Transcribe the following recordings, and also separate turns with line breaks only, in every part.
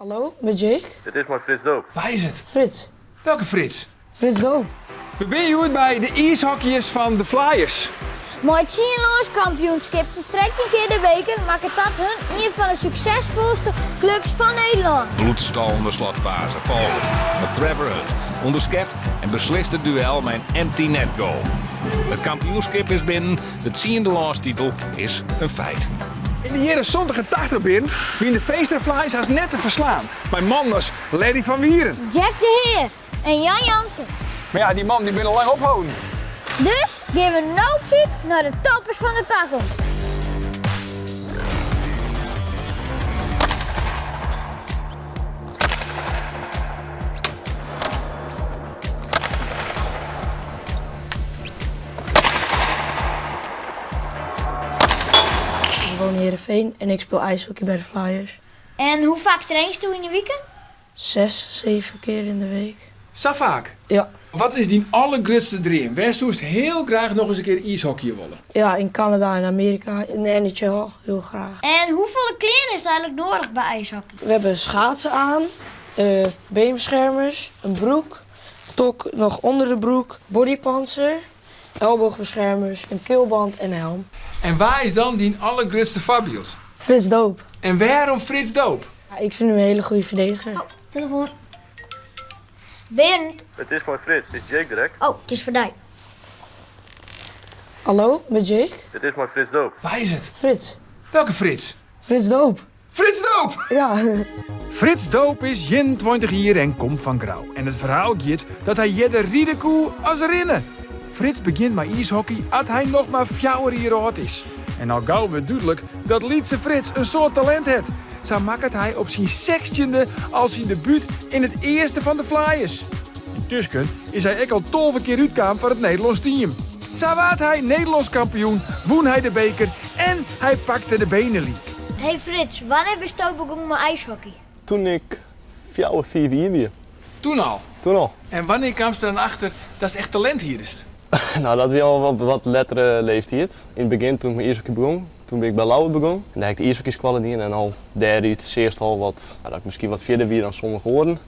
Hallo, met Jake.
It is mei Frits Doop.
Wa is it?
Frits.
Welke Frits?
Frits Doop.
We binne hjoed by de iishockeyers fan de Flyers.
Mei tsien lânskampioenskippen, 13 kear de beker, makket dat hun ien fan de suksesfolste klups fan Nederlân.
Bloedstollende slotfase folget, mar Trevor Hunt ûnderskept en beslist it duel mei in empty net goal. It kampioenskip is binnen, de tsiende lânstitel is in feit.
Yn de jierren 70 en 80 Berend wiene de Feenstra Flyers hast net te ferslaan mei mannen as Larry van Wieren.
Jack de Heer en Jan Jansen.
Mar ja, dy mannen dy binne al lang opholden.
Dus gean we no op syk nei de toppers fan de takomst.
Ik woon in Heerenveen en ik speel ijshockey bij de Flyers.
En hoe faak trainst do yn de wike?
Zes, zeven keer in de week.
Sa faak?
Ja.
Wat is dyn allergrutste dream? Wêr soest hiel graach noch ris in kear iishockeye wolle?
Ja, in Kanada en Amearika, in de NHL, hiel graach.
En hoefolle klean is der eigenlik noadich by ijshockey?
We hebben schaatsen aan, eh, beenbeschermers, een broek, tok nog onder de broek, bodypantser, ellebogenbeschermers, een keelband en helm.
En wa is dan dyn allergrutste foarbyld?
Frits Doop.
En wêrom Frits Doop?
Ja, ik vind hem een hele goede verdediger.
Oh, telefoon. Berend.
It is mei Frits, is Jake der ek?
Oh, it is foar dy.
Hallo, met Jake.
It is mei Frits Doop.
Wa is it?
Frits.
Welke Frits?
Frits Doop.
Frits Doop!
Ja.
Frits Doop is 21 jier en komt fan Grou. En it ferhaal giet dat hy earder ride koe as rinne. Frits begjint mei iishockey at hy noch mar fjouwer jier âld is. En al gau wurdt dúdlik dat lytse Frits in soad talint hat. Sa makket hy op syn sechstjinde al syn debút yn it earste fan de Flyers. Yntusken is hy ek al 12 kear útkaam foar it Nederlânsk team. Sa waard hy Nederlânsk kampioen, wûn hy de beker en hy pakte de BeNe-League.
Hey Frits, wannear bisto begûn mei ijshockey?
Toen ik fjouwer, fiif jier wie.
Toen al?
Toen al.
En wannear kaamst der dan achter datst echt talint hiest?
Nou, dat wie al op wat lettere leeftiid. Yn it begjin toen ik mei iishockey begûn, toen bin ik by Ljouwert begûn. En dêr ha ik de iishockeyskoalle dien en al dêrút seachst al wat, dat ik miskien wat fierder wie dan sommige oaren.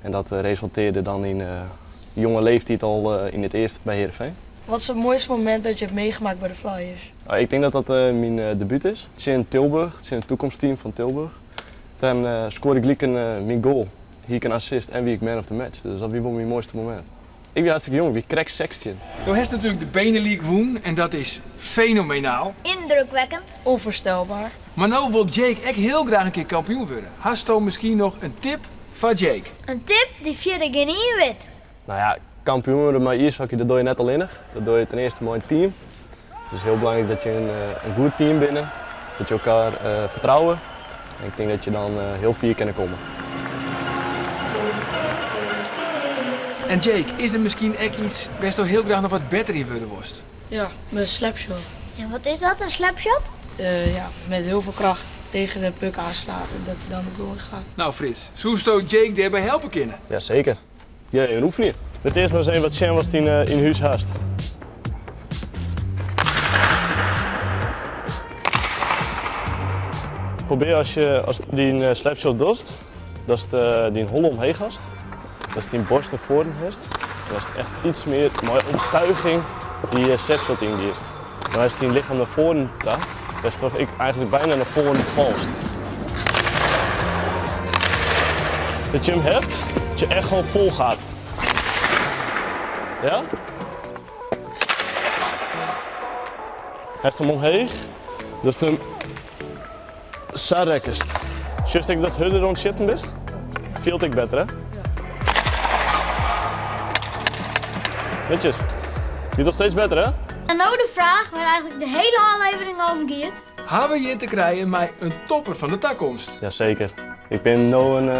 En dat resultearde dan yn jonge leeftiid al yn it earste by Heerenveen.
Wat is het mooiste moment dat je hebt meegemaakt bij de Flyers?
Ik tink dat dat myn debút is tsjin Tilburg, tsjin it toekomstteam fan Tilburg. Toen skoarde ik gelyk myn goal, hie ik in assist en wie ik man of the match. Dus dat wie wol myn moaiste momint. Ik wie hartstikke jong, ik wie krekt 16.
Do hast natuerlik de BeNe-League wûn en dat is fenomenaal.
Indrukwekkend.
Onvoorstelbaar.
Mar no wol Jake ek hiel graach in kear kampioen wurde. Hasto miskien noch in tip foar Jake?
In tip dy't fierder gjinien wit.
Nou ja, kampioen wurde mei iishockey, dat dogge je net allinnich. Dat dogge je ten earste mei in team. Het is hiel belangryk dat je in goed team binne, dat je elkoar fertrouwe. En ik tink dat je dan hiel fier kinne komme.
En Jake, is der miskien ek iets wêr'tsto hiel graach noch wat better yn wurde wolst?
Ja, mijn slapshot.
En wat is dat, in slapshot?
Ja, met heel veel kracht tegen de puck aanslaat en dat hij dan de goal in gaat.
Nou Frits, soesto Jake dêrby helpe kinne?
Jaseker. Ja, even oefenje. Lit earst mar ris even wat sjen watst yn yn hûs hast. Probear as je ast dyn slapshot dochst, datst dyn holle omheech hast, datst dyn borst nei foaren hast en datst echt iets mear mei oertuiging dy slapshot yngiest. Dan hast dyn lichem nei foaren ta, wêrtroch ek eigenlik byna nei foaren falst. Dat je hem hebt, dat je echt gewoon vol gaat. Ja? Hast hem omheech, datst hem sa rekkest. Sjochst ek datst hurder oan it sjitten bist? Fielt ek better, hè? Netjes. Giet al steeds better, hè?
En no de fraach wêr't eigenlik de hiele ôflevering om giet.
Ha we hjir te krijen mei in topper fan de takomst?
Jaseker. Ik bin no in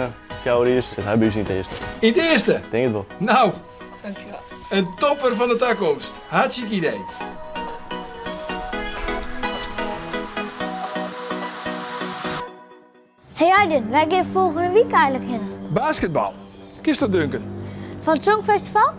fjouwer jier, sit hy by ús yn it earste.
Yn it earste?
Ik tink it wol.
Nou,
Dankjewel.
in topper fan de takomst. Hartstikke idee.
Hey Aiden, wêr gean folgjende wike eigenlik hinne?
Basketbal. Kinst dat dunken?
Fan it Songfestival?